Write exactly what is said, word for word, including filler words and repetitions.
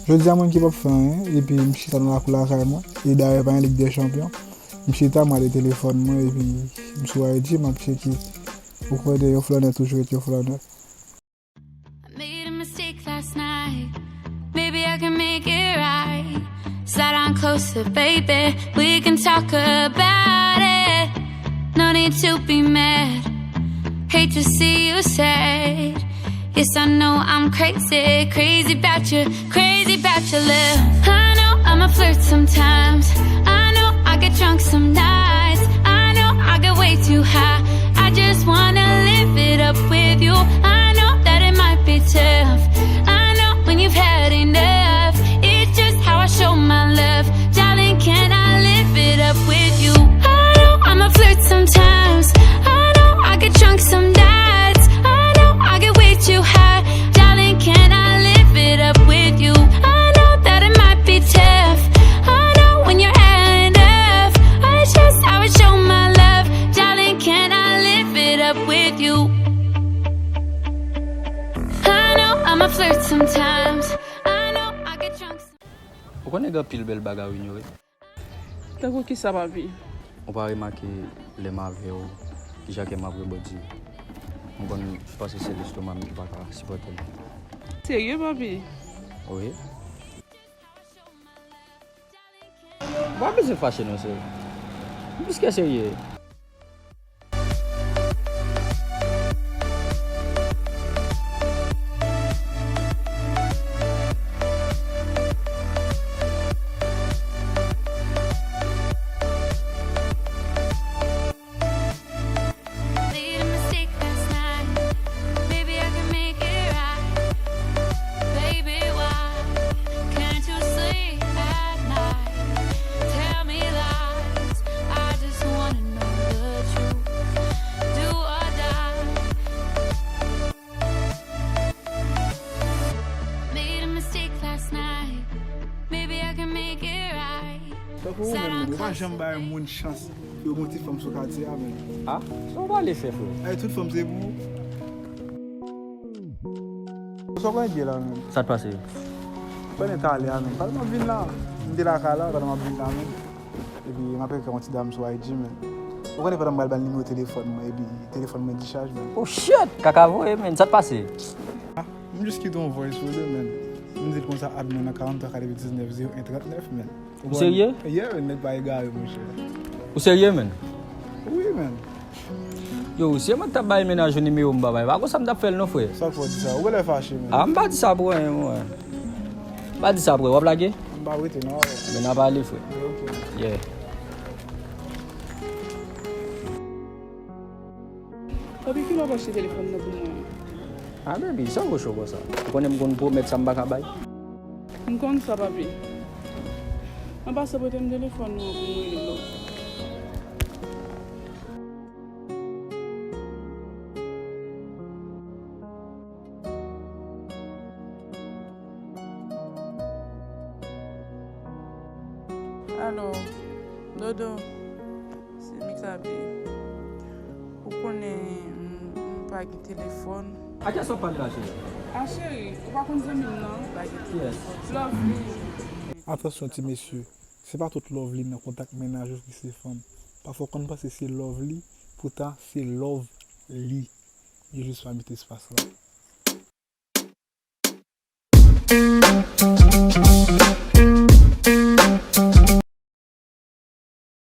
Jodi a mwen ki p ap fè anyen, epi m chita nan lakou lakay mwen, e dayè pa gen Lig dè Chanpyon. M chita, m gade telefòn mwen, epi m sou I G, m ap tcheke. Ou konnen yon flannè toujou ret yon flannè. I made a mistake last night. Maybe I can make it right. Slide on closer, baby. We can talk about it. No need to be mad. Hate to see you sad. Yes, I know I'm crazy, crazy about you, crazy about your love. I know I'm a flirt sometimes. I know I get drunk some nights. I know I get way too high. I just wanna live it up with you. I know that it might be tough. I know when you've had enough. It's just how I show my love. Darling, can I live it up with you? I know I'm a flirt sometimes. I know I get drunk some nights. I know I get way too high. Darling, can I live it up with you? I know that it might be tough. I know when you're had enough. I just, I would show my love. Darling, can I live it up with you? I know I'm a flirt sometimes. I know I get drunk. Ou konnen gen anpil bèl bagay ou inyore. Tankou kisa, papi? Ou pa remake lè m avè w, kijan kè m ap rebòdi? M konn panse se lestoma m ki pa ka sipòte m. Serye, papi? Wi. Ou pa bezwen fache non, sè. M plis ke serye. Made a mistake last night. Maybe I can make it right. Baby, why can't you sleep at night? Tell me lies. I just wanna know the truth. Do or die. Made a mistake last night. Maybe I can make it right. Tankou ou menm, ou pa janm bay moun chans pou yo gen yon ti fanm sou katye a, menm. Ah, sa w pale fè, frè? Ay, tout fanm se pou ou. Sa w konn byen la, menm? Sa t pase? Ou konnen talè a, menm. Talè m ap vin la. M te lakay la, talè m ap vin la, menm. Epi m ap ekri yon ti dam sou I G, menm. Ou konnen pandan m pral ba l nimewo telefòn mwen, epi telefòn mwen dichaj, menm. Oh shit! Kaka voye, menn. Sa t pase? Ah, m jis kite yon voice pou li, menm. M di l konsa add mwen nan karant twa katrevendiznèf zewo en trannèf, menn. Ou serye? Yeah, menn, nèg pa egare, monchè. Ou serye, menn? Wi, menn. Yo, si mwen t ap bay mennaj ou nimewo m pa bay, pa konsa m t ap fè l non, frè. Sa k fè w di sa? Ou genlè fache, menn. Ah, m pa di sa pou anyen, mwen. M pa di sa, frè. W ap lage? M pa rete, non. Men n a pale, frè. Ok. Yeah. Papi, kilè w ap achte telefòn nan pou mwen? Ah, baby, sa w cho konsa? Ou konnen m konn pwomèt sa m pa ka bay? M konn sa, papi. Ann pase prete m telefòn nou an pou m rele w. Alo, Dodo, se Mikabe. Ou konnen m, m pa gen telefòn. A kiyès w ap pale la, cheri? A cheri, ou pa konn zanmi m nan? Pa gen telefòn. Lovely. Atansyon, ti mesye. Se pa tout Lovely nan kontak mennaj ou ki se fanm. Pafwa w konn panse se Lovely, poutan se love li. Yo jis pa mete espas la.